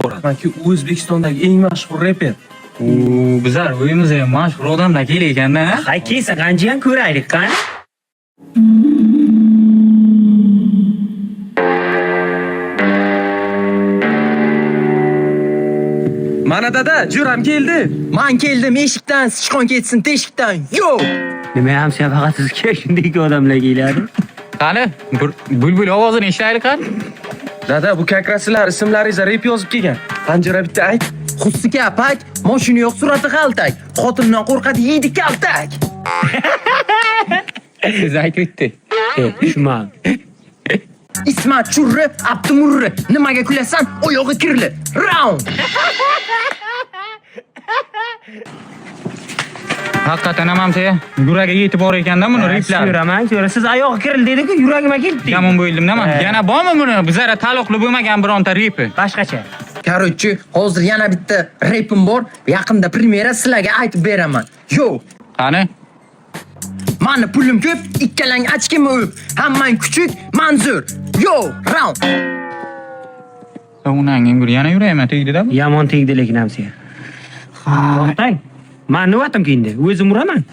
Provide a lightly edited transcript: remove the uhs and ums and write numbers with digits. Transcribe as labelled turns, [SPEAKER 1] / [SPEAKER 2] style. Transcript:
[SPEAKER 1] Ko'ramanki, O'zbekistondagi eng mashhur reper.
[SPEAKER 2] U bizlar uyimizga ham mashhur odamlar kelayotganda.
[SPEAKER 3] Ha, kelsa qancha ham ko'raylik, qani?
[SPEAKER 1] Mana dada, jo'ram keldi.
[SPEAKER 4] Man keldim eshikdan, sichqon ketsin teshikdan. Yo!
[SPEAKER 3] Nima ham faqat sizga shunday odamlar keladi?
[SPEAKER 2] Qani, bir bulbul ovozini eshitaylik qani.
[SPEAKER 1] Dada, bu kakrasilar ismlaringizga rep yozib kelgan. Qanjara bitta ayt.
[SPEAKER 4] Xussika apak, moshina yo'q, surati g'altak. Xotindan qo'rqadi, yeydi kaltak.
[SPEAKER 2] Siz aytib o'tdi.
[SPEAKER 3] Tushunmadim.
[SPEAKER 4] Ismat churri, Abdumurri. Nimaga kulasan? Oyog'i kirli. Round.
[SPEAKER 2] Haqiqatan ham hamsa yuragiga yetib bor ekanda buni replar.
[SPEAKER 3] Ko'raman, ko'ra. Siz oyog'i kirildi dedi-ku, yuragimga keldi.
[SPEAKER 2] Yomon bo'ldim nima?
[SPEAKER 3] He.
[SPEAKER 2] Yana bormi buni? Bizlara taalluqli bo'lmagan bironta repi?
[SPEAKER 3] Boshqacha.
[SPEAKER 4] Короче, hozir yana bitta repim bor. Yaqinda premyera sizlarga aytib beraman. Yo!
[SPEAKER 2] Qani?
[SPEAKER 4] Mani pulim ko'p, ikkalang ochkimni o'p. Hammang kuchuk, manzur. Yo, round.
[SPEAKER 2] Unanging bir yana yuragimga tegdi-da bu.
[SPEAKER 3] Yomon tegdi lekin hamsa. To'xtang. Man nimatim endi? O'zim uraman.